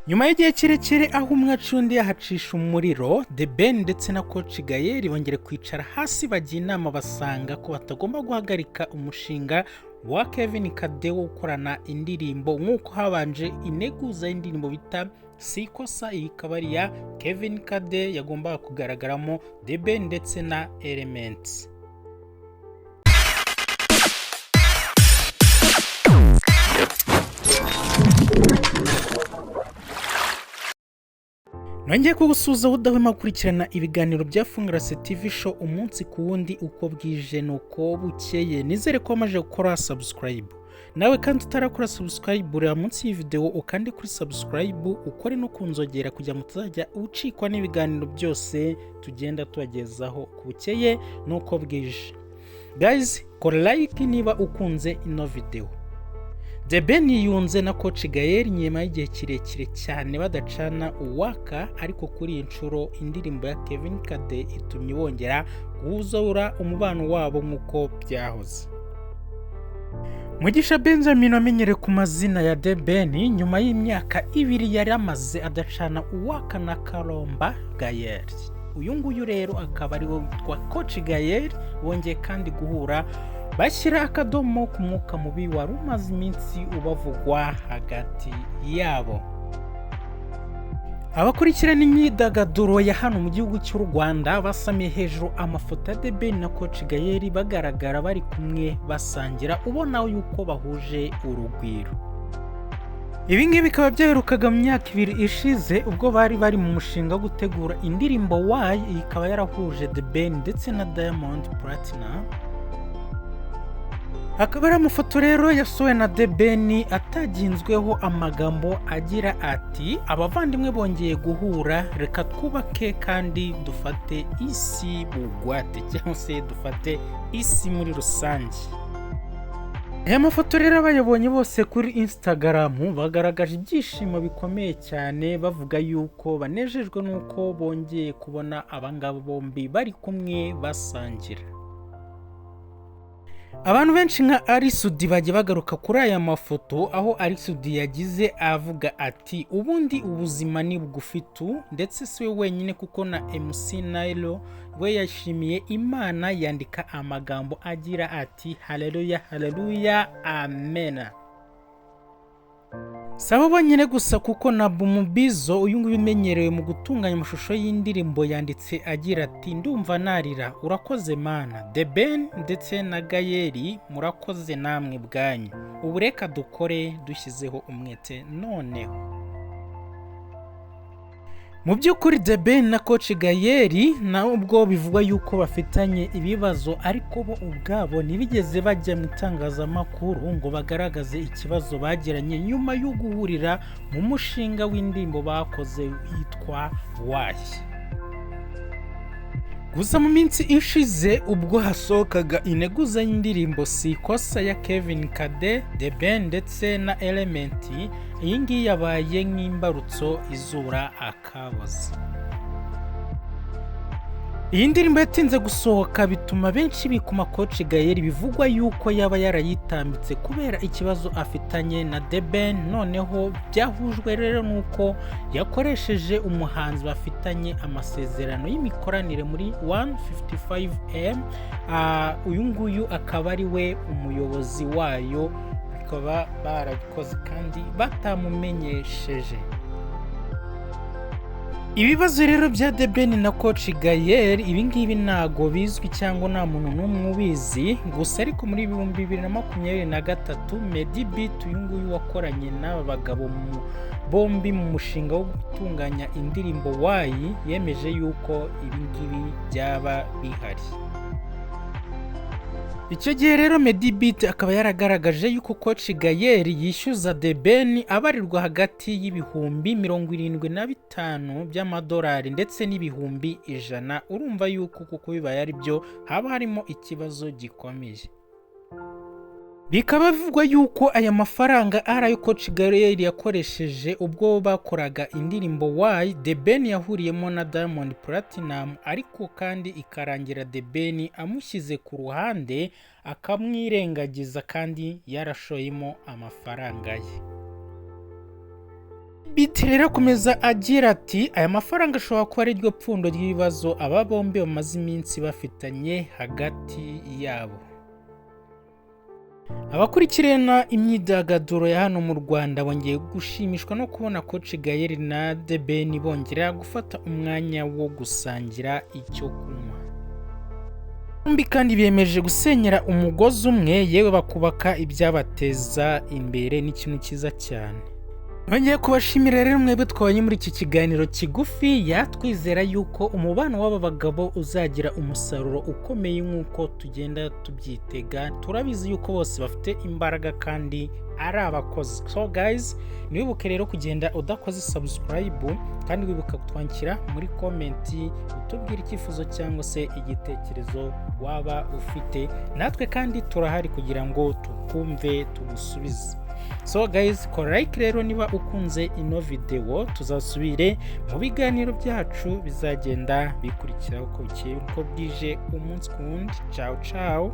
Nyuma y'igihe kirekire aho umwe aca undi yahacisha umuriro, The Ben ndetse na Coach Gael bongera kwicara hasi bajya inama, basanga ko batagomba guhagarika umushinga wa Kevin Kade wo gukorana indirimbo, nk'uko habanje integuza y'indirimbo bita Si Ikosa. Iyi ikaba ari iya Kevin Kade yagombaga kugaragaramo The Ben ndetse na Element. Nongeye kugusuhuza udahwema gukurikirana ibiganiro bya Fungarase TV Show umunsi ku wundi, uko bwije nuko bukeye. Nizere ko wamaze gukora subscribe. Nawe kandi utarakora subscribe, ureba munsi y'iyi video ukande kuri subscribe, ukore no kunzogera kugira ngo utazajya ucikwa n'ibiganiro byose tugenda tubagezaho ku bukeye nuko bwije. Guys, kora like niba ukunze ino video. The Ben yunze na Coach Gael nyuma y'igihe kirekire cyane badacana uwaka, ariko kuri iyi nshuro indirimbo ya Kevin Kade itumye bongera guhuzura umubano wabo nk'uko byahoze. Mugisha Benjamin wamenyereye ku mazina ya The Ben, nyuma y'imyaka 2 yari amaze adacana uwaka na Karomba Gael. Uyu nguyu rero akaba ari we witwa Coach Gael, bongeye kandi guhura bashyira akadomo ku mwuka mubi wari umaze iminsi ubavugwa hagati yabo. Abakurikirana imyidagaduro ya hano mu gihugu cy'u Rwanda basamiye hejuru amafoto ya The Ben na Coach Gael bagaragara bari kumwe basangira, ubona yuko bahuje urugwiro. Ibi ngibi bikaba byaherukaga mu myaka 2 ishize ubwo bari bari mu mushinga wo gutegura indirimbo Why, iyi ikaba yarahuje The Ben ndetse na Diamond Platnumz. Akaba ari amafoto rero yasohowe na The Ben ataginzweho amagambo agira ati: abavandimwe bongeye guhura, reka twubake kandi dufate isi bugwate, cyangwa se dufate isi muri rusange. Aya mafoto rero abayabonye bose kuri Instagram bagaragaje ibyishimo bikomeye cyane, bavuga yuko banejejwe n'uko bongeye kubona abangaba bombi bari kumwe basangira. Abantu benshi nka Ally Soudy bajya bagaruka kuri aya mafoto, aho Ally Soudy yagize avuga ati: ubundi ubuzima ni bugufitu, ndetse si we wenyine kuko na MC Nairo we yashimiye Imana yandika amagambo agira ati: haleluya haleluya amena. Si abo bonyine gusa kuko na Bumubizo uyu nguyu umenyerewe mu gutunganya amashusho y'indirimbo yanditse agira ati: ndumva narira, urakoze Mana. The Ben ndetse na Gael murakoze namwe bwanyu, ubu reka dukore dushyizeho umwete noneho. Mu by'ukuri The Ben na Coach Gael nubwo bivugwa yuko bafitanye ibibazo, ariko bo ubwabo ntibigeze bajya mu itangazamakuru ngo bagaragaze ikibazo bagiranye nyuma yo guhurira mu mushinga w'indirimbo bakoze witwa Why. Gusa mu minsi ishize ubwo hasohokaga integuza y'indirimbo Si Ikosa ya Kevin Kade, The Ben ndetse na Element, iyi ngiyi yabaye nk'imbarutso izura akaboze. Iyi ndirimbo yatinze gusohoka bituma benshi bikoma Coach Gael, bivugwa yuko yaba yarayitambitse kubera ikibazo afitanye na The Ben. Noneho byahujwe rero nuko yakoresheje umuhanzi bafitanye amasezerano y'imikoranire muri 155M, uyu nguyu akaba ari we umuyobozi wayo, bakaba barabikoze kandi batamumenyesheje. Ibibazo rero bya The Ben na Coach Gael ibi ngibi ntago bizwi cyangwa nta muntu n'umwe ubizi, gusa ariko muri 2023 Meddy Beat uyu nguyu wakoranye n'aba bagabo bombi mu mushinga wo gutunganya indirimbo Why yemeje yuko ibi ngibi byaba bihari. Icyo gihe rero Meddy Beat akaba yaragaragaje yuko Coach Gael yishyuza The Ben abarirwa hagati y'ibihumbi 75 by'amadolari ndetse n'ibihumbi 100. Urumva yuko kuko bibaye ari byo haba harimo ikibazo gikomeye. Bikaba bivugwa yuko aya mafaranga ari ayo Coach Gael yakoresheje ubwo bakoraga indirimbo Why The Ben yahuriyemo na Diamond Platnumz, ariko kandi ikarangira The Ben amushyize ku ruhande akamwirengagiza kandi yarashoyemo amafaranga ye. Kibiti rero akomeza agira ati: "Aya mafaranga ashobora kuba ari ryo pfundo ry'ibibazo aba bombi bamaze iminsi bafitanye hagati yabo." Abakurikirana imyidagaduro ya hano mu Rwanda bongeye gushimishwa no kubona Coach Gael na The Ben bongera gufata umwanya wo gusangira icyo kunywa. Bombi kandi biyemeje gusenyera umugozi umwe, yewe bakubaka ibyabateza imbere. Ni ikintu cyiza cyane. Nongeye kubashimira rero mwebwe twabonye muri iki kiganiro kigufi. Twizera yuko umubano w'aba bagabo uzagira umusaruro ukomeye nk'uko tugenda tubyitega. Turabizi yuko bose bafite imbaraga kandi ari abakozi. So guys, ntiwibuke rero kugenda udakoze subscribe, kandi wibuka kutwandikira muri comment utubwira icyifuzo cyangwa se igitekerezo waba ufite. Natwe kandi turahari kugira ngo tukumve, tugusubize. So guys, kora like rero niba ukunze ino video. Tuzasubire mu biganiro byacu bizagenda bikurikira uko bukeye uko bwije, umunsi ku wundi. Ciao ciao.